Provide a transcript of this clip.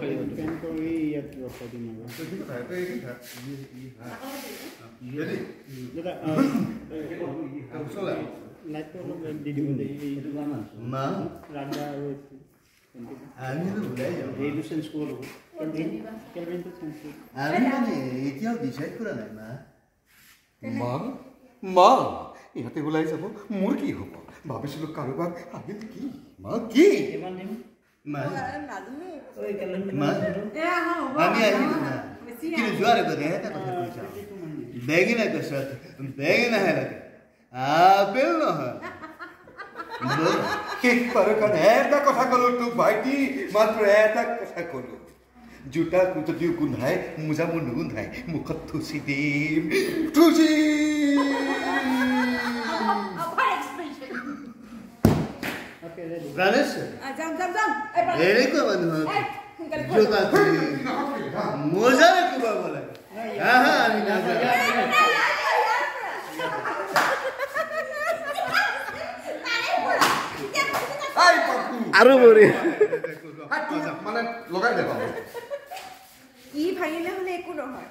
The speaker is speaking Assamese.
পেন কৰি ইয়াত ৰখাই দিম আৰু। দাদা, লাইটটো অলপ দি দিব দেই। মা, ৰাধা আৰু আমিতো ওলাই যাওঁ। হেৰিটো চেঞ্জ কৰিব লাগিব, কেলভিন, কেলভিনটো চেঞ্জ কৰিব। আমি মানে এতিয়াও ডিচাইড কৰা নাই মা। মা, মা, ইহঁতে ওলাই যাব, মোৰ কি হ'ব? ভাবিছিলোঁ কাৰোবাক আহিল। কি মা, কি? কিমান দিম? মা, ঐ কেলভিন। মা, আমি আহিলো মা, কিন্তু যোৱাৰ আগতে এটা কথা কৈ যাওঁ, বেঙেনা গছত বেঙেনাহে লাগে, আপেল নহয়। শেষবাৰৰ কাৰণে এটা কথা ক'লো তোক ভাইটি, মাত্ৰ এটা কথা ক'লো, জোতা যদিও গোন্ধায়, মোজা মোৰ নুগোন্ধায়। মুখত থুচি দিম, থুচি। Okay, ready. Praneswar, যাম যাম যাম। এনেকুৱা মানুহক জোতা খুলি মোজাৰে কোবাব লাগে। আহা, আমি নাযাওঁ। আৰু মৰি মানে লগাই দে। ই ভাঙিলে হ'লে একো নহয়।